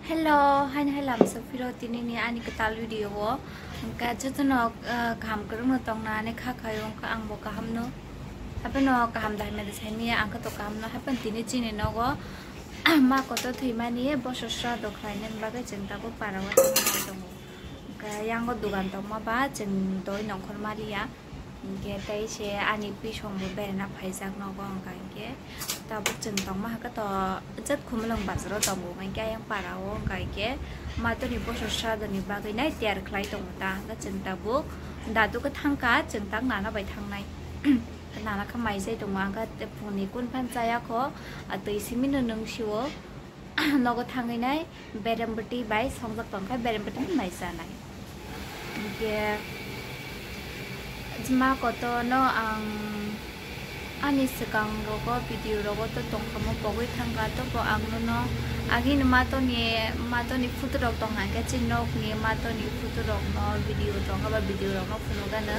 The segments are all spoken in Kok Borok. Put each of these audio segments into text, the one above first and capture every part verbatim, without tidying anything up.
Hello, haini hai lamsok phiro tinini ani kwtal video o. Hwnkhe jotono, ah, kaham kwrwngno tongna ani kha khayo, hwnkhe angbo kahamno. Hapheno kaham dai mede saimanya, ang khe to kahamno. Hapheno tini chini nogo ma kotor thwimani boso sra do khlainani bagwi chwng tabuk para o tongmani tongo. Hwnkhe yango dugan tongma ba chwng doi nongkhor maliya. Hwnkhe tei se ani bisongbo berana phaijak nogo, hwnkha hwnkhe tabuk chwng tongma hwnkhe to jat Khumulwng bazaro tongo, hwnkhe ayang para o, hwnkha hwnkhe matoni boso sradoni bagwi nai tiyar khlai tongo ta, hwnkhe chwng tabuk dadu khe thangkha, chwng tak nana bai thangnai. Nana khe mai jai tongo, hwnkhe tei phungni kun phan chaya kho, a twi simi no nung sio. Nogo thangwi nai berem bwtwi bai songjak tongkha, berem bwtwi bai chanai. Hwnkhe ma kotor no ang ani swkang rogo video rogo to tongkha mo pogwi thangkha, to bo ang nono agini matoni, matoni photo rok tongkha, hwnkhe chini nokni matoni photo rok no video tongkha ba video rok no phunukgano.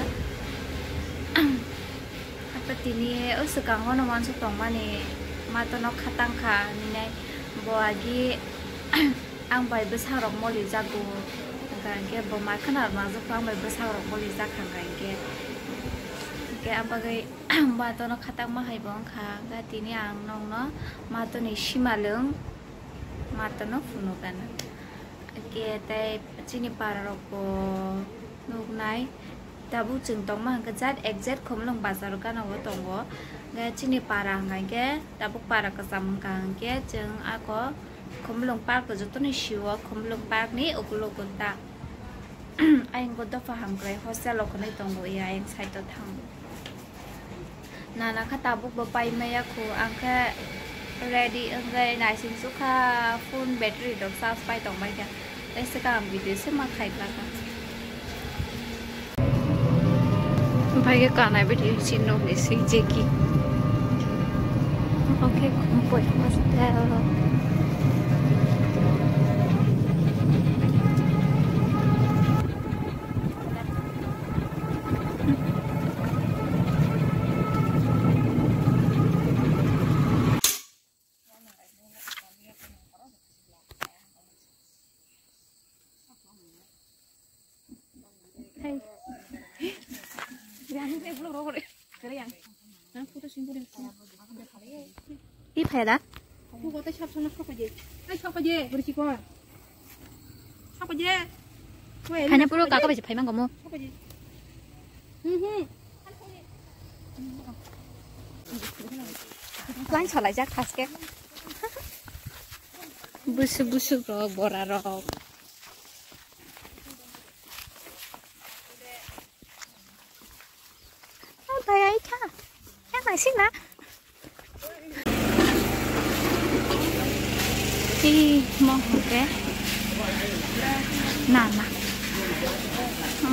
Apa tini o swkango no uansuk tongmani matono khatang kha hinwi bo agi ang bai bwsarok moli jago, hwnkha hwnkhe bo ma khna rwna jokha ang bai bwsarok moli jak kha hwnkha hwnkhe, hwnkhe ang bagwi matono khatangma hai bo wngkha, hwnkhe tini ang nokno matoni simalwng matono phunukgano. Hwnkhe tei chini para rok bo nuknai. Tabuk chwng tongma hwnkhe jat exact Khumulwng bazar gana o tongo. Hwnkhe chini para hwnkha hwnkhe tabuk para kwcham wngkha hwnkhe chwng ako Khumulwng park o jotono sio Khumulwng park ni ukulogo ta. Ayang bo dopha hamkrai hostel o khwnwi tongo ya ayang side o thang. Nana kha tabuk bo pai maya khu, ang khe ready wngwi naising sukha, phone battery rok charge pai tong bai kha, tei swkang video se ma khai glak kha. Bai khe kanai video si nok ni sui jeki. Okay, kumpoi hostel. Hi phaila? Phaina puro kaka bai se phaimang gomo. Line salaijak thaske. Busuk busuk rok, bora rok. Ang bai ai kha. Yang naising na. Ih, mo hwnkhe. Na, na.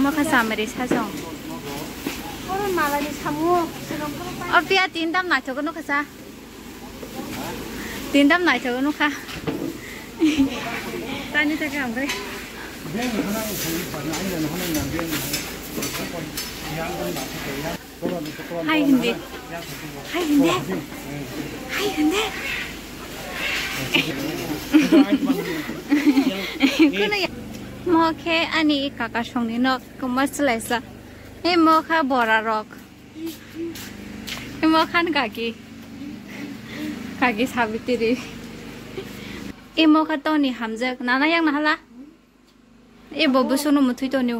Mo kha samari sajong. Oro malani samu. O piya tin dam naithok nukha sa. Tindam naithok nukha. Tani thaka amre. Hai hindi. Hai hindi. Hai hindi. Kuno ya. Mo khe ani kaka songni nok kumaslaisa. E mo kha bora rok. Imo khan kaki. Kaki Sabitri. Imo kha toni hamjak. Nana yang nahala. E bo busu no muthui toni.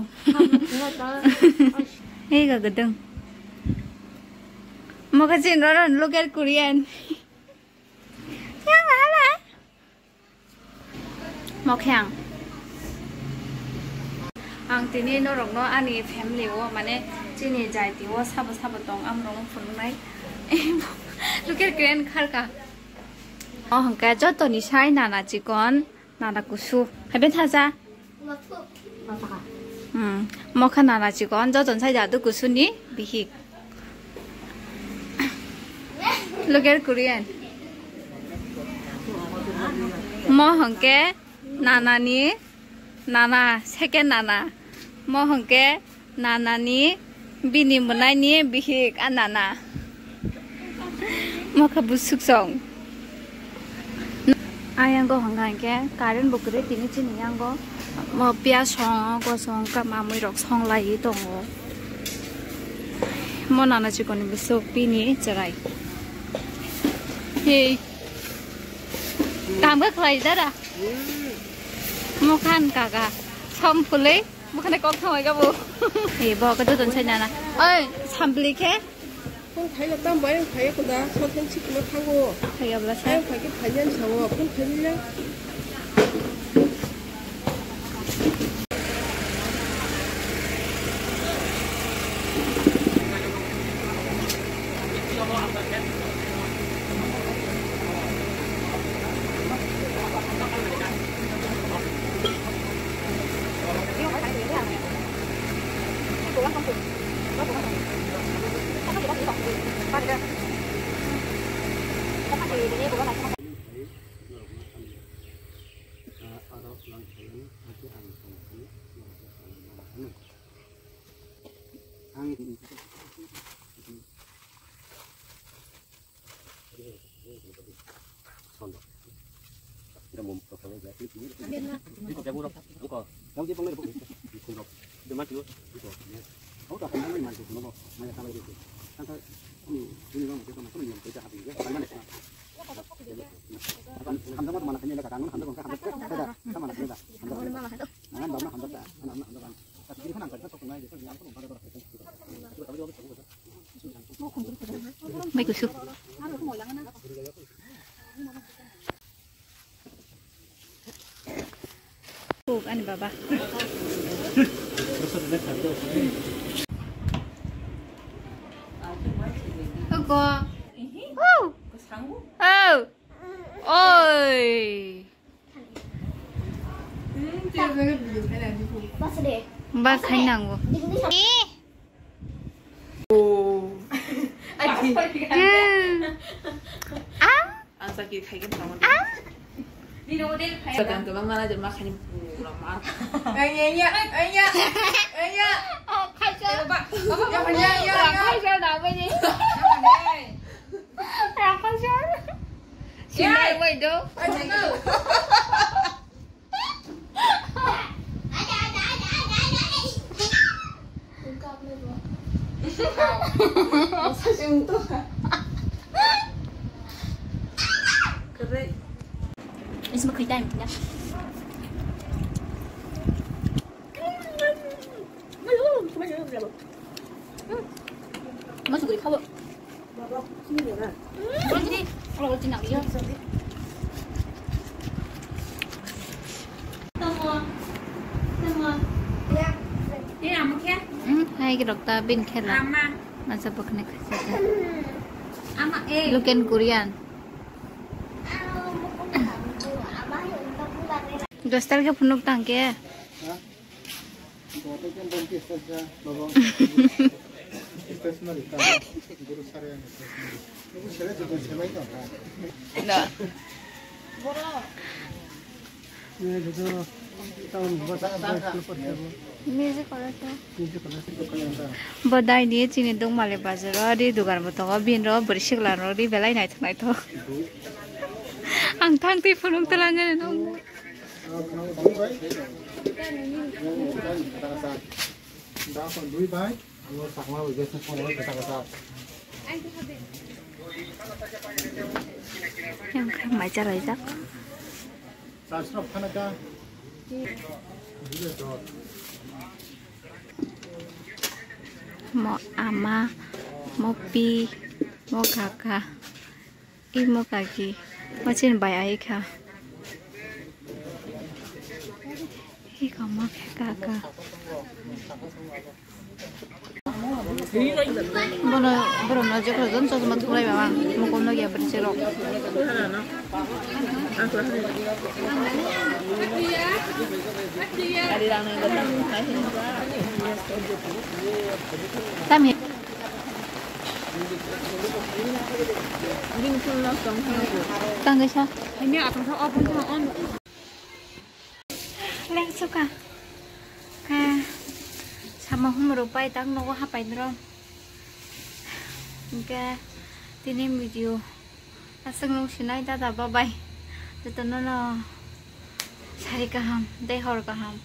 E ga gadang. Mo kha chin ro ro local Korean. Yang nahala. Mokhe ang. Ang tini norokno ani family o, mane, chini jaiti o sabo sabo tong, amrokno phunuknai. Local Korean kharka. O hwnkhe jotoni sai nana chikon, nana kusu. Hai bentha cha? Hmm. Mokha nana chikon, jotoni sai jadu kusuni bihik. Local Korean. Mo hwnkhe nanani nana, second nana. Mo hwnkhe nanani bini mwnaini bihik a nana. Mo khe busuk song. Ayango hwnka hinkhe current bo kwrwi tini chini yango mo piyaj song gosong kha mamwi rok song laiwi tongo. Mo nana chikon ni bwswk bini chwrai. Hey. Kam khe khlai dara. Mo khan kaka. Som phulwi. Bukhane kok thangwi gabo. Hey, bo khe dudon sai nana. Oi, sampli khe. Phone khaina tam bai ang khaiya kuda, sotheng sikma thango. Khaiya bla sa. Ang khaikhe phaiya sao, phone khaimina. Mai kusu. Kuk ani baba. Ogo. Oh. Oh. Oi. Ba khai nango. Ah. Ang sakit khai ke tama. Ah. Sedang kebang mana je makan pura mar. Anya anya anya anya. Oh, khai sa. Ya ya ya. Khai sa da ba ni. Rang khai sa. Sinai wai do. Correct. Is makhai time ya. Masuk guri khabo. Hmm, hai ki dokta bin khela. Masa bokne khasa. Look in Korean. Dostal ke phunuk tangke. Stationery ka. Guru sare ang stationery. Guru sare tu semai to ka. Na. Music kore to. Music kore to. Bodai ni chini dongmale bazaro di dugar botogo binro bwrwi sikla ro di belai naithok naithok. Ang thang twi phunuk twlangani nong. Yang khe mai chalaijak. Mo ama, mo pi, mo kaka. Imo kaki, machin bai ai kha. Iko mo khe kaka. Bono, borok no jekro jon chosma thuklai baba, mokol no ya bwrwi se rok. Tami. Tang kaisa. Lengsuka. Khe sama humro pai tang nogo hapai dro. Hingke tini video aswk nung sinai dada babai. Jotono no sari kaham, tei hor kaham.